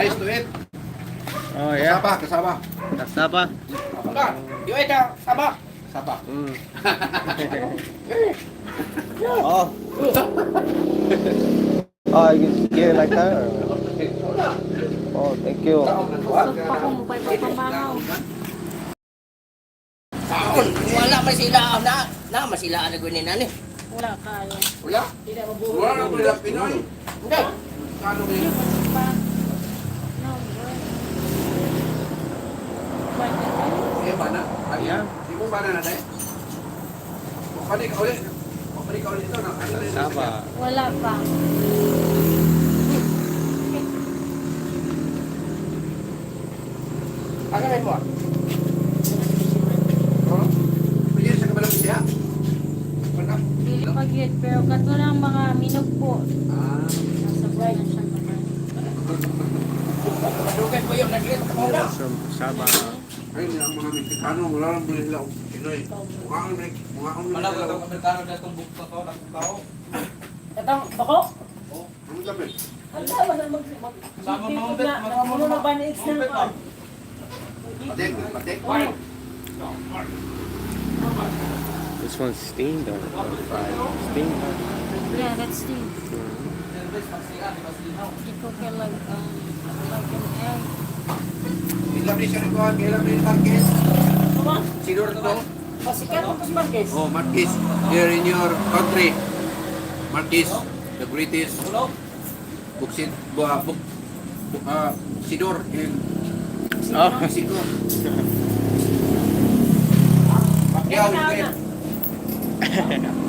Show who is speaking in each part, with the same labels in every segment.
Speaker 1: Nice to eat.
Speaker 2: Oh yeah.
Speaker 1: Kasaba, kasaba.
Speaker 2: Cassava.
Speaker 3: Ka, you eat ah, saba.
Speaker 1: Kasaba.
Speaker 2: Oh. Oh, you get it like that? Or? Oh, thank you.
Speaker 4: Busog pa ko mo pa'y pagpamahaw.
Speaker 3: Taon, wala man sila na, na man sila na gunin ani.
Speaker 4: Wala kayo.
Speaker 1: Wala. Wala na pala Pinoy.
Speaker 3: Hindi.
Speaker 1: Kano
Speaker 4: Hindi,
Speaker 1: kayo?
Speaker 4: busog pa. No, bro. Pwede ba?
Speaker 1: Eh, bana. Ayan. Di mo bana na dahil. Pabalik ka ulit. Pabalik ka ulit ito. Ano na yun?
Speaker 2: Cassava.
Speaker 4: Wala pa.
Speaker 3: Ano na mo?
Speaker 1: Oh. Pwede sa kabalang siya. Wala.
Speaker 4: Dili pa gyud, pero kato lang mga minog po.
Speaker 1: Ah.
Speaker 4: Nasa buwan na siya naman.
Speaker 3: Madugay po yung naglit ka na.
Speaker 2: That's from cassava.
Speaker 1: Ayun ang mga Mexicano, wala lang bilhin sila og Pinoy. Mukha ang mukha ang
Speaker 5: Wala ko itong Amerikano na itong bukto to, nakukao.
Speaker 6: Katang bako?
Speaker 1: Ang gabi.
Speaker 6: Ang tama na mag mag
Speaker 5: Sama mo,
Speaker 6: na namuno na ba ni ex na
Speaker 5: Umbet,
Speaker 6: pa?
Speaker 1: Patik, patik.
Speaker 2: This one's steamed or fried? Steamed.
Speaker 4: Yeah, that's steamed.
Speaker 5: Service, magsian, di ba sinaw?
Speaker 4: You cook it like an egg.
Speaker 1: Ilam ni siya nagkuhan, kailan ni Marquez.
Speaker 6: Kuma?
Speaker 1: Sinur to.
Speaker 6: Pasikat mo si Marquez.
Speaker 1: Oh, Marquez, here in your country. Marquez, the greatest
Speaker 5: Tulog.
Speaker 1: buksid, bu, buk, bu, buksidor in
Speaker 2: Oh.
Speaker 1: Mexico. Pacquiao is dead.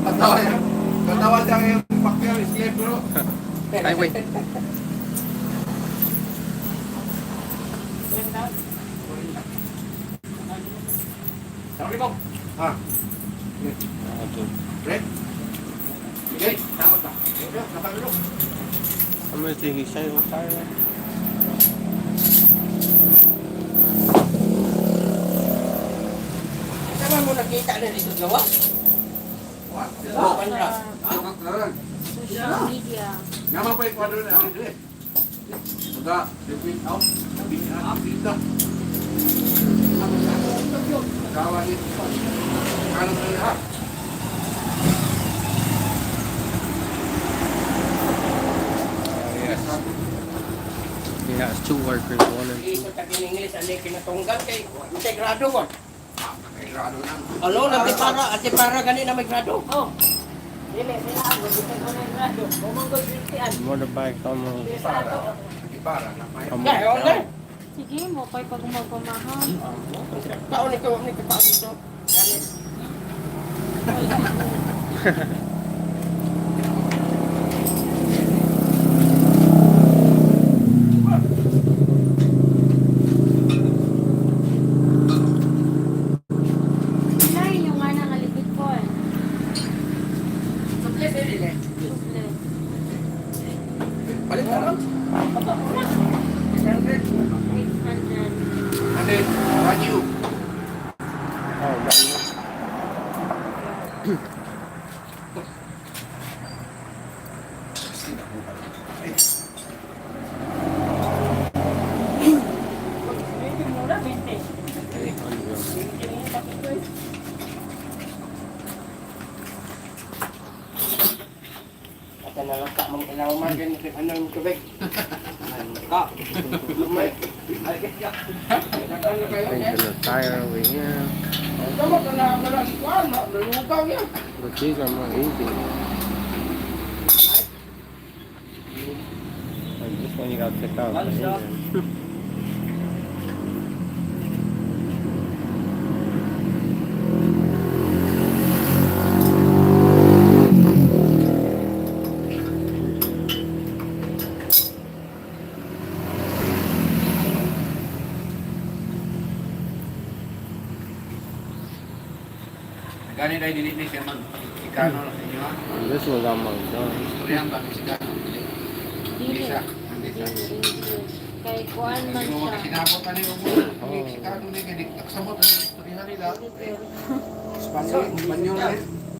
Speaker 1: Katawa niya. Katawa siya ngayon, Pacquiao is dead, bro.
Speaker 2: Ay, wait.
Speaker 5: Sorry mo.
Speaker 1: Ah,
Speaker 2: Okay.
Speaker 1: Red? Okay, takot na. Nakalulok.
Speaker 2: How much did he say on fire?
Speaker 3: Saan mo nakita na dito gawa?
Speaker 1: Oh,
Speaker 3: Wala.
Speaker 1: naran.
Speaker 4: Social media.
Speaker 1: Nama pa yung kwadro na ang dire. Uga, repeat out. Pita. Kawa ni. Ano na ha?
Speaker 2: Oh, yes. He has two workers, one and two.
Speaker 3: Iso tagin English ani kinatunggan kay unsay grado ko.
Speaker 1: Ay, grado na.
Speaker 3: Ano ate para gani na may grado.
Speaker 6: Oh. Dili sila ang bisan ko na grado. Bumanggol beautyan.
Speaker 2: Motorbike almost
Speaker 6: Sa ato.
Speaker 1: Para na may.
Speaker 2: almost
Speaker 3: Kaya
Speaker 2: down.
Speaker 3: na.
Speaker 4: Sige mo pa'y pag magpamahaw.
Speaker 3: Taon nito ni ka dito. Gani.
Speaker 4: Wala. Wala yung nga nangaligid ko eh.
Speaker 3: Suple dili.
Speaker 4: Suple.
Speaker 1: Palit na lang.
Speaker 4: 800.
Speaker 1: And then, radyo.
Speaker 2: Oh, brand new.
Speaker 1: Ay,
Speaker 6: Medyo mura 20.
Speaker 2: 800.
Speaker 6: 20 rin yung takip ko eh.
Speaker 3: At na lang ka mang ilaw man gani ano yung tubig. Ka. Lumay.
Speaker 2: I think there's a tire over here.
Speaker 3: Tama ka na wala si kuan, malugaw yan.
Speaker 2: But these are more easy. Like this one you gotta check out the engine.
Speaker 1: Gani dahil dili ni siya mag Mexicano na sa inyo ha.
Speaker 2: And this one's almost done.
Speaker 1: Istoryahan ba Mexicano? Dili. Hindi
Speaker 4: Dili.
Speaker 1: siya. Hindi siya.
Speaker 4: Dili English. Kay kuan man
Speaker 1: Kasi mo
Speaker 4: siya.
Speaker 1: sinabot na niyo mo. Mexicano ni kay nagsabot ang istorya nila.
Speaker 4: Dili.
Speaker 1: Espanyol, Espanyol eh.